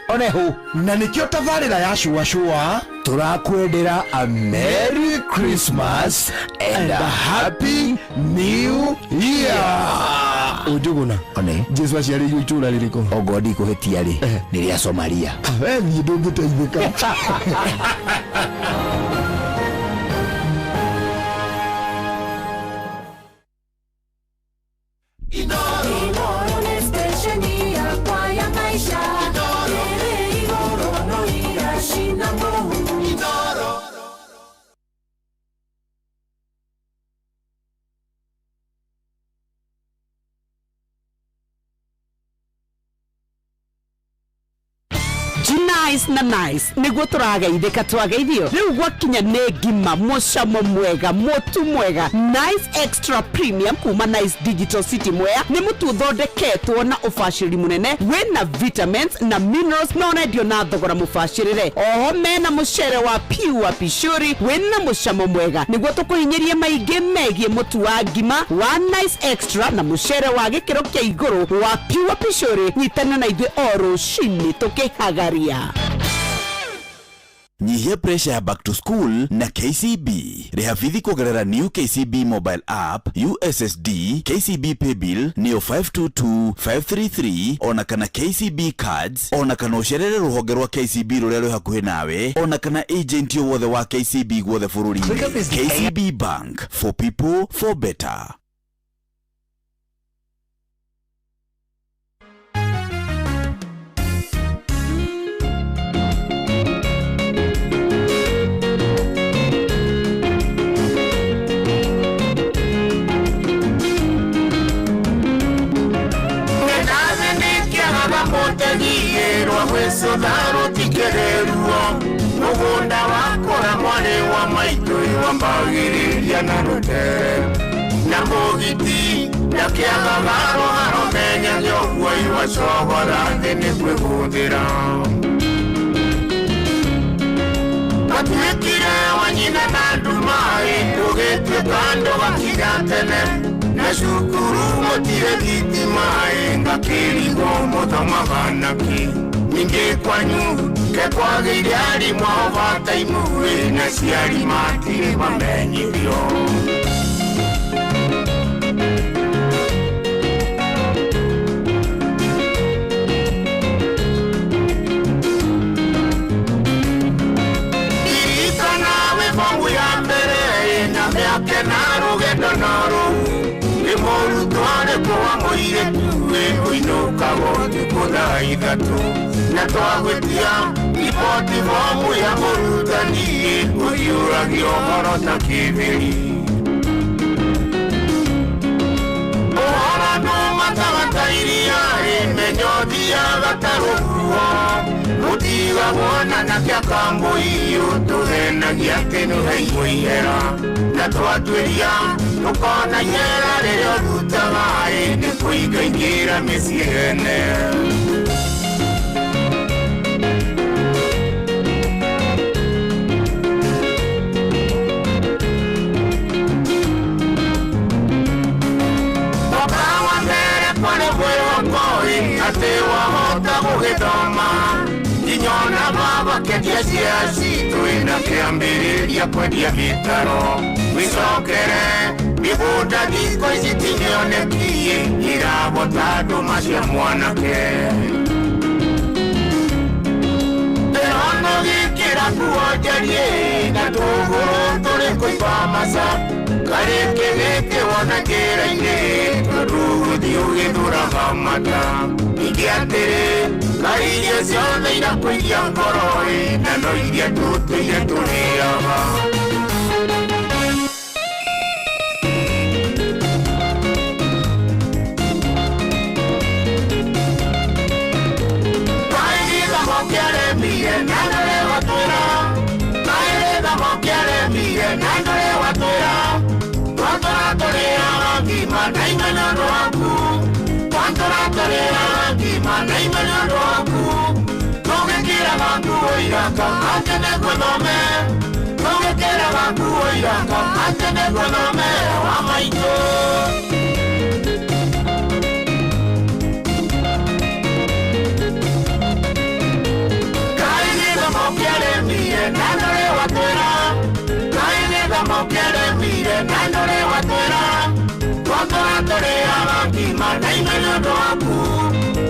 H: Oneho.
G: Na nĩkĩo tabarĩra ya Shua Shua
H: tũrakwendera a Merry Christmas and a Happy New Year.
G: Ũnjũgũna.
H: One.
G: Jesu aciarĩirwo itũũra rĩrĩkũ?
H: Ongorwo ndikũhĩtia rĩ, nĩ rĩa Somalia.
G: We niĩ ndũngĩteithĩka.
I: Inooro nĩ stesheni yakwa ya maisha. Ĩrĩ igũrũ no iracina mũhu.
F: Nice na nice niguo tũrageithĩka twageithio rĩu gwakinya nĩ ngima mũcamo mwega mũtu mwega. Nice Extra Premium kuma Nice Digital City Mwea nĩ mũtu ũthondeketwo na ũbacĩrĩri mũnene wĩna vitamins na minerals na ũrendio na thogora mũbacĩrĩre. Oho mena mũcere wa pure pishori wĩna mũcamo mwega nĩguo tũkũhinyĩrie maingĩ megiĩ mũtu wa ngima wa Nice Extra na mũcere wa gĩkĩro kĩa igũrũ wa pure pishori. Nyitana na ithuĩ o rũcinĩ tũkĩhagaria.
L: Nyihia pressure ya back to school na KCB. Rĩha bithi kũgerera new KCB mobile app, USSD, KCB paybill nĩyo 522533 ona kana KCB cards, ona kana ũcerere rũhonge rwa KCB rũrĩa rwĩ hakuhĩ nawe, ona kana agent o wothe wa KCB guothe bũrũri-inĩ. KCB Bank, for people for better.
A: Rũtha rũtikĩrĩ ruo. Mũgũnda wakũra mwarĩ wa maitũ wambagĩrĩria na rũtere. Na mũgiti na kĩagaga rũharo menyage ũguo iwacogora thĩ nĩ kwĩgũthĩra. Twatuĩkire wa nyina na nduma tũgĩtuĩka andũ gakinya tene. Na cukuru mũtirĩ thitima ngakĩrigwo mũthomaga nakĩ. Ningĩ kwanyu ke kwagĩire arimũ a overtime na ciari matirĩ mamenyithio. Ririkana wĩ bomu ya mbere na mĩaka na rũgendo no rũu. Nĩ mũrutwo arĩkũ wa mũirĩtu ũinũkaga ũtukũ thaa ithatũ. Na twagwĩtia riboti bomu ya mũrutani ũhiũragia ũhoro ta kĩthĩri. Ũhoro ndũmataga ta iria menyo ũthiaga ta rũhuho. Mũtigagwo na na kĩa kambũi ũtũhenagia atĩ nĩũheirwo ihera. Na twatuĩria tũkona ihera rĩrĩa ũrutaga nĩ kũingaingĩra mĩciĩ ene. Mwaka wa mbere kwarĩ mwĩhoko atĩ wahota gũgĩthoma. Nginya ona baba kĩendia cia citũ na kĩambĩrĩria kwendia mĩtaro. Wĩcokere mĩgũnda thikũ ici ti mĩoneki irabota ndũma cia mwanake. Ndĩrona ũgĩkĩra nguo njariĩ na tũgũrũ tũrĩ kũimba maca. Karĩkĩ gĩkĩ wona njĩra-inĩ tondũ ũgũthiĩ ũgĩthũraga mata. Ningĩ atĩrĩ kaĩ irio ciothe irakũiria ngoro na no iria tũtũire tũrĩaga. Kaĩ gĩthomo kĩaremire na ndũrĩ watwĩra. Kaĩ gĩthomo kĩaremire na ndũrĩ watwĩra. Twatũra tũrĩaga ngima na ime nĩ ũndũ waku. Twatũra tũrĩaga ngima na ime nĩ ũndũ waku. Tũgĩkĩraga nguo iraka atĩ nĩguo thome. Tũgĩkĩraga nguo iraka atĩ nĩguo thome wa maitũ. Kaĩ gĩthomo kĩaremire na ndũrĩ watwĩra. Kaĩ gĩthomo kĩaremire na ndũrĩ watwĩra. Twatũra tũrĩaga ngima na ime nĩ ũndũ waku.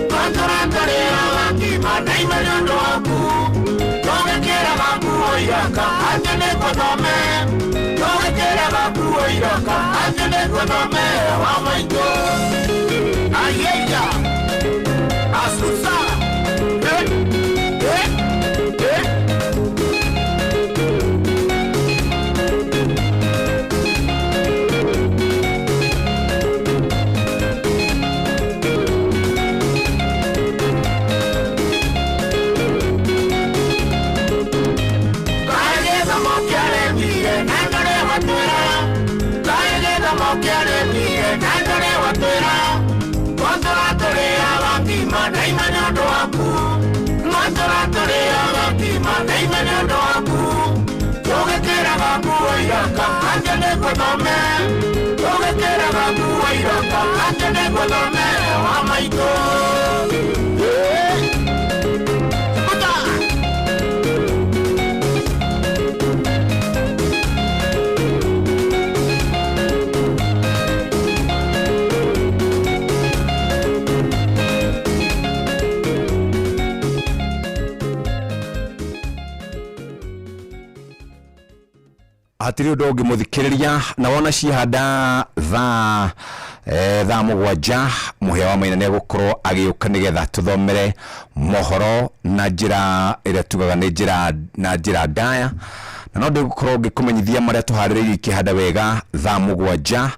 A: Twatũra tũrĩaga ngima na ime nĩ ũndũ waku. Tũgĩkĩraga nguo iraka atĩ nĩguo thome. Tũgĩkĩraga nguo iraka atĩ nĩguo thome wa maitũ. Ayeya asusa eh eh eh. Kaĩ gĩthomo kĩaremire na ndũrĩ watwĩra. Kaĩ gĩthomo kĩaremire na ndũrĩ watwĩra. Twatũra tũrĩaga ngima na ime nĩ ũndũ waku. Twatũra tũrĩaga ngima na ime nĩ ũndũ waku. Tũgĩkĩraga nguo iraka atĩ nĩguo thome. Tũgĩkĩraga nguo iraka atĩ nĩguo thome wa maitũ. Buta.
C: Hatirĩ ũndũ ũngĩ mũthikĩrĩria na wona cihanda thaa thaa mũgwanja mũhĩa wa maina nĩegũkorwo agĩũka nĩgetha tũthomere mohoro na njĩra ĩrĩa tugaga nĩ njĩra na njĩra ndaya na no ndĩgũkorwo ngĩkũmenyithia marĩa tũharĩrĩirie ikĩhanda wega thaa mũgwanja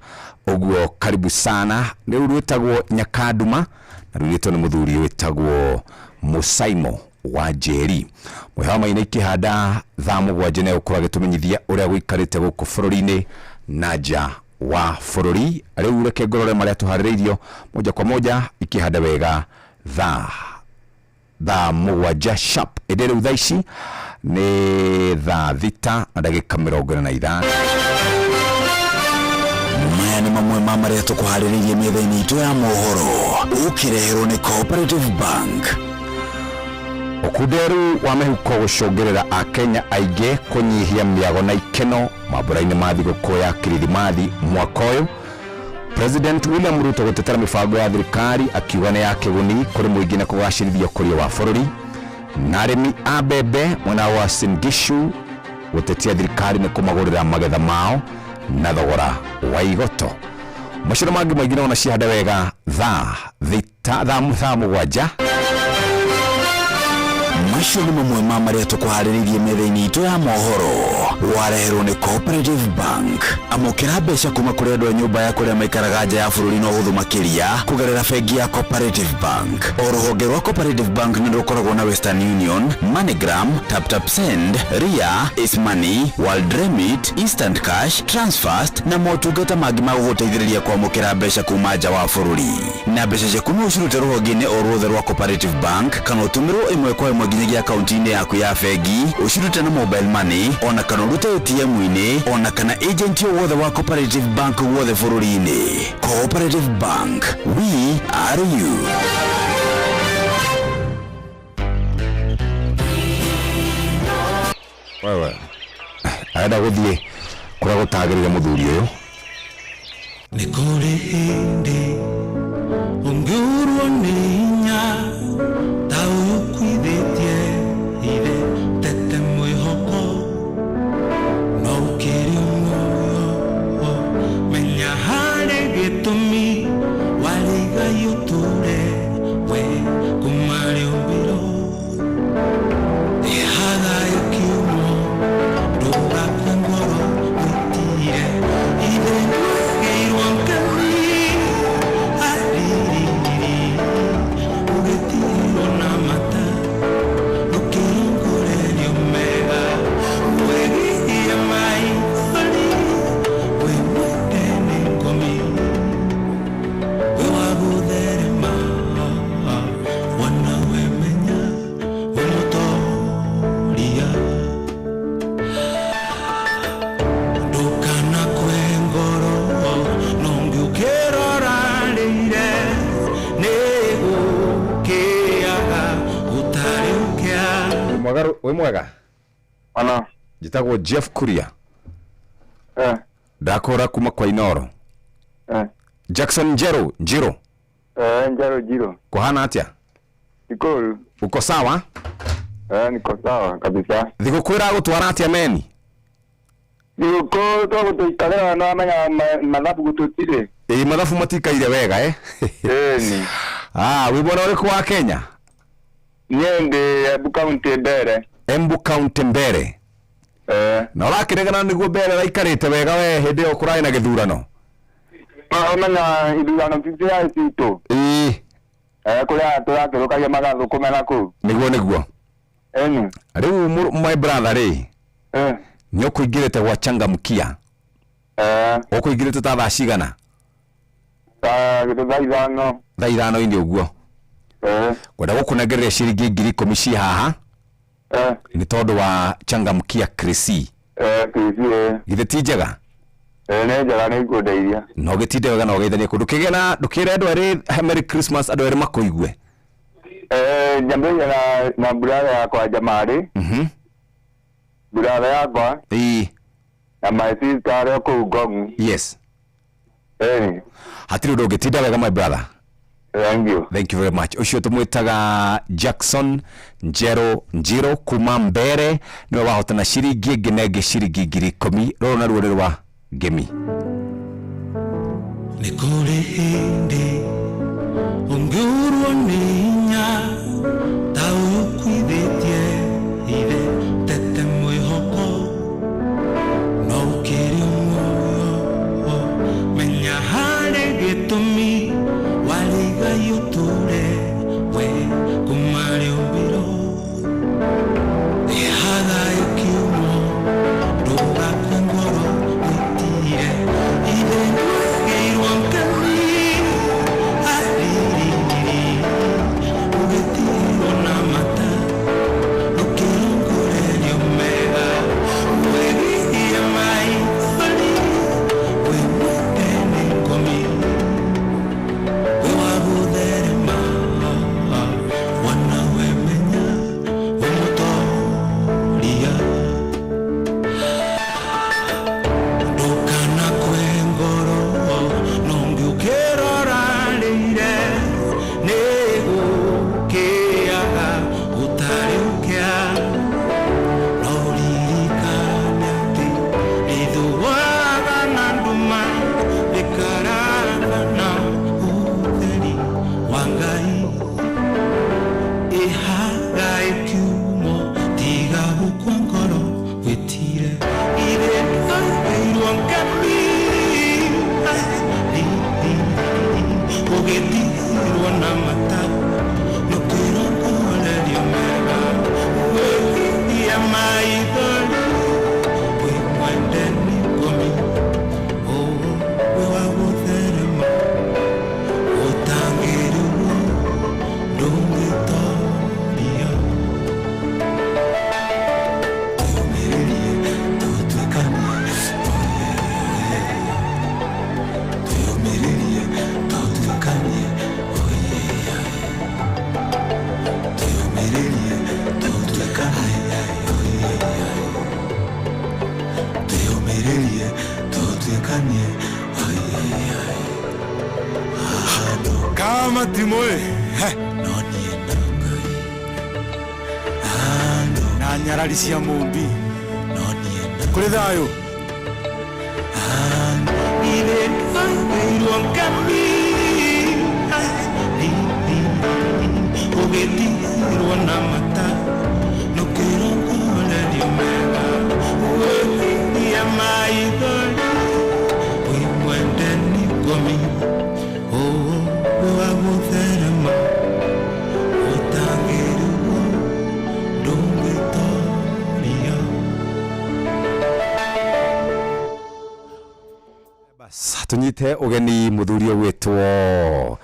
C: ũguo karibu sana. Rĩu rwĩtagwo Nyakanduma na rũirĩtwo nĩ mũthuri wĩtagwo Mũsaimo. Wa Njeri Mwĩhawa Maina ikĩhanda thaa 7 nĩ egũkorwo agĩtũmenyithia ũrĩa gũikarĩte gũkũ bũrũri-inĩ na nja wa bũrũri. Rĩu reke ngorore marĩa tũharĩrĩirio moja kwa moja ikĩhanda wega thaa 7 sharp. Ĩndĩ rĩu thaa ici nĩ thaa 6 na ndagĩka 45.
L: Maya nĩ mamwe ma marĩa tũkũharĩrĩirie metha-inĩ itũ ya mohoro, ũkĩreherwo nĩ Cooperative Bank.
C: Ũkunderu wa mĩhuko gũcũngĩrĩra akenya aingĩ kũnyihia mĩago na ikeno mambũra-inĩ ma thigũkũ ya Kirithimathi mwaka ũyũ. President William Ruto gũtetera mĩbango ya thirikari akiuga nĩ ya kĩguni kũrĩ mũingĩ na kũgacĩrithia ũkũria wa bũrũri. Na arĩmi a mbembe mwena wa Uasin Gishu gũtetia thirikari nĩ kũmagũrĩra magetha mao na thogora wa igoto. Macio na mangĩ maingĩ nona cihande wega thaa 6 thaa 7.
L: Macio nĩ mamwe ma marĩa tũkũharĩrĩirie metha-inĩ itũ ya mohoro, wareherwo nĩ Cooperative Bank. Amũkĩra mbeca kuma kũrĩ andũ a nyũmba ya kũrĩa maikaraga nja ya bũrũri na ũhũthũ makĩria kũgerera bengi ya Cooperative Bank. O rũhonge rwa Cooperative Bank nĩ rũkoragwo na Western Union, MoneyGram, TapTap Send, Ria, Ace Money, World Remit, Instant Cash, Transfast na motungata mangĩ ma gũgũteithĩrĩria kwamũkĩra mbeca kuma nja wa bũrũri. Na mbeca ciaku no ũcirute rũhonge-inĩ o ruothe rwa Cooperative Bank kana ũtũmĩrwo ĩmwe kwa ĩmwe nginyagia akaunti-inĩ yaku ya bengi, ũcirute na mobile money ona kana ũrute ATM-inĩ ona kana agent o wothe wa Cooperative Bank guothe bũrũri-inĩ. Cooperative Bank, we are you.
C: Wewe arenda gũthiĩ kũrĩa gũtagĩrĩire mũthuri ũyũ.
M: Nĩ kũrĩ hĩndĩ ũngĩũrwo nĩ hinya ta ũyũ ũkuithĩtie ithe tete mwĩhoko no ũkĩrĩ muoyo menya harĩ gĩtũmi warĩigai ũtũre we kuma rĩũmbĩro ĩhaga ĩkiumwo ndũgakue ngoro wĩtire ithe ndwagĩirwo ngemi aririri ũgĩtigĩrwo na mata ndũkĩrongorerio mega wĩgirie maithori wĩ mwende nĩ ngomi wĩ wa gũtherema wona wemenya wĩ mũtoria ndũkanakue ngoro nongi ũkĩrora rĩire nĩ gũkĩaga gũtarĩ ũkĩa.
C: Wĩ mwega?
J: Ana.
C: Njĩtagwo Jeff Kuria. Ndakũhũra kuma kwa Inoro. Jackson Njeru Njiro.
J: Njero Njiro.
C: Kuhana atĩa?
J: Niko.
C: Uko sawa?
J: Niko sawa kabisa.
C: Thigũkũ ĩragũtwara atĩa meni?
J: Thigũkũ twagũtũikarĩra no amenya mathabu gũtũtirĩ.
C: Ĩĩ mathabu matikaire wega eh?
J: Ĩni.
C: Ah, wĩ mwena ũrĩkũ wa Kenya?
J: Niĩ ndĩ Embu County Mbere.
C: Embu County Mbere. Na ũrakĩregana nĩguo Mbere raikarĩte wega we hĩndĩ ĩyo kũrarĩ na gĩthurano?
J: Ũmenya ithurano citiarĩ citũ.
C: Ĩĩ.
J: Kũrĩa tũrakĩrũkagia magathũkũme na kũu.
C: Nĩguo nĩguo.
J: Ĩni.
C: Rĩu my brother rĩ. Nĩ ũkũingĩrĩte gwa Changamkia. Ũkũingĩrĩte ta thaa cigana?
J: Thaa 5.
C: Thaa 5-inĩ ũguo. Ngwenda gũkũnengereria ciringi 10,000 ci haha. Nĩ tondũ wa Changamkia Krisi.
J: Krisi.
C: Githĩ ti njega?
J: Nĩ njega nĩ ikũndeithia.
C: No gĩtinde wega na ũgeithanie kũndũ. Kĩgĩe na ndũkĩre andũ erĩ Merry Christmas andũ erĩ makũigue.
J: Njambĩrĩria na brother yakwa Jamarĩ. Brother yakwa.
C: Ĩĩ.
J: Na my sister arĩa kũu Ngong.
C: Yes. Hatirĩ ũndũ ũngĩ, tinda wega my brother.
J: Thank you.
C: Thank you very much. Ũcio tũmwĩtaga Jackson Njero Njiro kuma Mbere nĩwe wahotana ciringi ĩngĩ na ĩngĩ ciringi 10,000. Rũrũ naruo nĩ rwa Ngemi.
M: Nĩ kũrĩ hĩndĩ ũngĩũrwo nĩ hinya ta ũyũ ũkuithĩtie ithe tete mwĩhoko no ũkĩrĩ muoyo menya harĩ gĩtũmi warĩigai ũtũre we kuma rĩũmbĩro Matimũ ĩ na nyarari cia mũmbi kũrĩ thayũ. Ithe ndwaigĩirwo ngami ũgĩtigĩrwo na mata nũkĩrongorerio mega wĩhirie maithori wĩ mwendeni ngomi ũũ wa gũtherema ũtangĩrwo ndũngĩtoria.
C: Tunyite ugeni muthuri ũgwĩtwo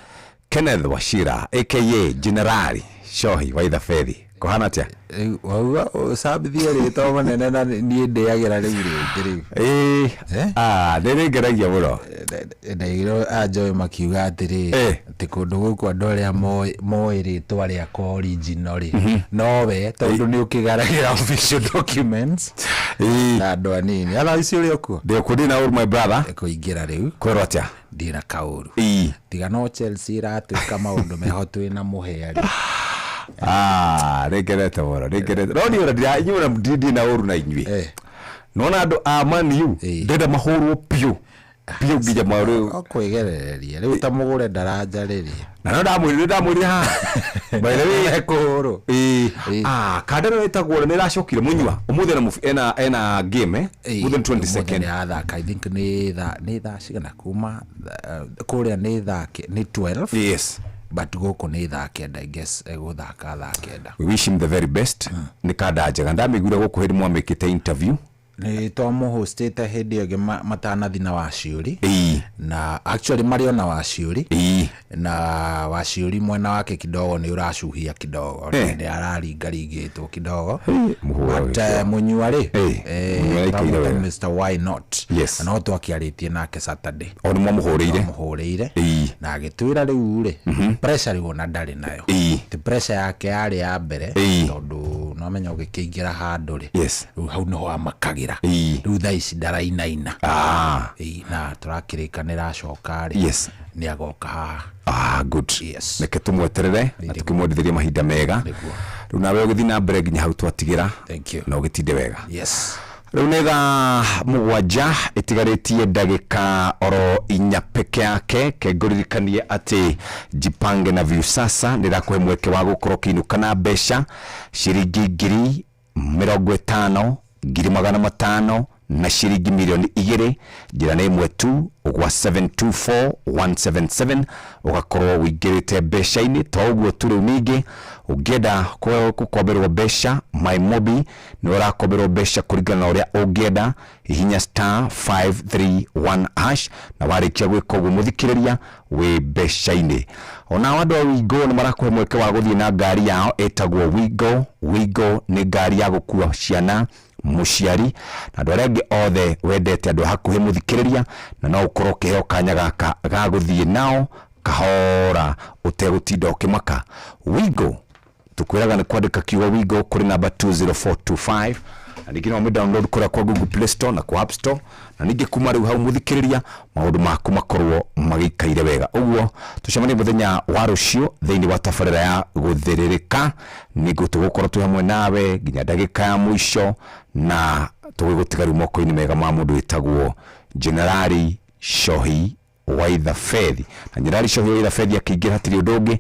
C: Kenneth Wachira aka Generali Shohi wa Ithabethi. Kuhana atia?
H: Rĩu wauga ũcambithie rĩtwa manene na niĩ ndĩagĩra rĩu rĩngĩ rĩu.
C: Ĩĩ, ah, nĩ nĩngeragia mũno.
H: Ndaigire anjoĩ makiuga atĩrĩ atĩ kũndũ gũkũ andũ arĩa moĩ rĩtwa rĩakwa original rĩ nowe, tondũ nĩ ũkĩgaragĩra official documents na andũ anini. Otherwise ũrĩ okuo?
C: Ndĩ okuo, ndĩ na ũru, my brother.
H: Kũingĩra rĩu.
C: Kwĩrwo atĩa?
H: Ndĩ na kaũru. Tiga no Chelsea ĩratwĩka maũndũ meho twĩna mũhĩa rĩ.
C: Ah, nĩngenete mũno, nĩngenete. No niĩ ona inyuĩ ona ndirĩ na ũru na inyuĩ. Nona andũ a Man U ndĩrenda mahũrwo biũ biũ nginya marĩ.
H: O kwĩgerereria rĩu ta mũgũre daraja rĩrĩ.
C: Na no ndamwĩrire, ndamwĩrire haha. By the way,
H: kũhũrwo.
C: Ĩĩ. Ah, kanda ĩno ĩtagwo nĩ ĩracokire mũnyua. Ũmũthĩ ena game eh. Ũmũthĩ nĩ 22nd.
H: Nĩ athaka, I think nĩ thaa cigana kuma kũrĩa nĩ thaa nĩ 12.
C: Yes.
H: But gũkũ nĩ thaa 9, I guess egũthaka thaa 9.
C: We wish him the very best. Nĩ kanda njega. Ndamĩiguire gũkũ hĩndĩ mwamĩkĩte interview.
H: Nĩ twamũhostĩte hĩndĩ ĩyo ĩngĩ matanathi na Waciũri. Na actually marĩ ona Waciũri. Na Waciũri mwena wake kidogo nĩ ũracuhia kidogo. Nĩ araringaringĩtwo kidogo. But mũnyua rĩ,
C: Mũnyua aikaire
H: tũramwĩta
C: wega.
H: Mr Why Not.
C: Yes.
H: Na no twakĩarĩtie nake Saturday.
C: O nĩ mwamũhũrĩire?
H: Twamũhũrĩire. Na agĩtwĩra rĩu rĩ, pressure rĩu ona ndarĩ nayo. Ti pressure yake yarĩ ya mbere tondũ no amenya ũgĩkĩingĩra handũ rĩ.
C: Yes.
H: Rĩu hau nĩho amakagĩra. Rĩu thaa ici ndarainaina. Ĩĩ, na tũrakĩrĩkanĩra acoka rĩ.
C: Yes.
H: Nĩ agoka haha.
C: Ah, good. Yes. Reke tũmweterere na tũkĩmwendithĩrie mahinda mega. Rĩu nawe ũgĩthiĩ na mbere nginya hau twatigĩra.
H: Thank you.
C: Na ũgĩtinde wega.
H: Yes.
C: Rĩu nĩ thaa 7 ĩtigarĩtie ndagĩka oro 4 peke yake. Ke ngũririkanie atĩ Jipange na Viusasa nĩ ĩrakũhe mweke wa gũkorwo ũkĩinũka na mbeca ciringi 50,000, 500,000 na ciringi 2 mirioni. Njĩra nĩ ĩmwe tu, ũgwa 724177 ũgakorwo ũingĩrĩte mbeca-inĩ. To ũguo tu, rĩu ningĩ ũngĩenda gũkomberwo mbeca MyMobi, nĩ ũrakomberwo mbeca kũringana na ũrĩa ũngĩenda. Hihinya *531# na warĩkia gwĩka ũguo, mũthikĩrĩria, wĩ mbeca-inĩ. Onao andũ a Wigo nĩ marakũhe mweke wa gũthiĩ na ngari yao ĩtagwo Wigo. Wigo nĩ ngari ya gũkua ciana, mũciari na andũ arĩa angĩ othe wendete, andũ a hakuhĩ, mũthikĩrĩria, na no ũkorwo ũkĩheo kanya gaka ga gũthiĩ nao kahora ũtegũtinda ũkĩmaka. Wigo tukwĩraga nĩ kwandĩka kiugo Wigo kũrĩ namba 20425, na ningĩ no ũmĩ kũrĩa kwa Google Play Store na kwa App Store, na ningĩ kuma rĩu hau, mũthikĩrĩria, maũndũ maku makorwo magĩikaire wega. Ũguo tũcemanie mũthenya wa rũciũ thĩinĩ wa tabarĩra ya gũthĩrĩrĩka, nĩguo tũgũkorwo twĩ hamwe nawe nginya ndagĩka ya mũico, na tũgĩgũtiga rĩu moko-inĩ mega ma mũndũ wĩtagwo Generali Shohi wa Ithabethi. Na Generali Shohi wa Ithabethi akĩingĩra hatirĩ ũndũ ũngĩ.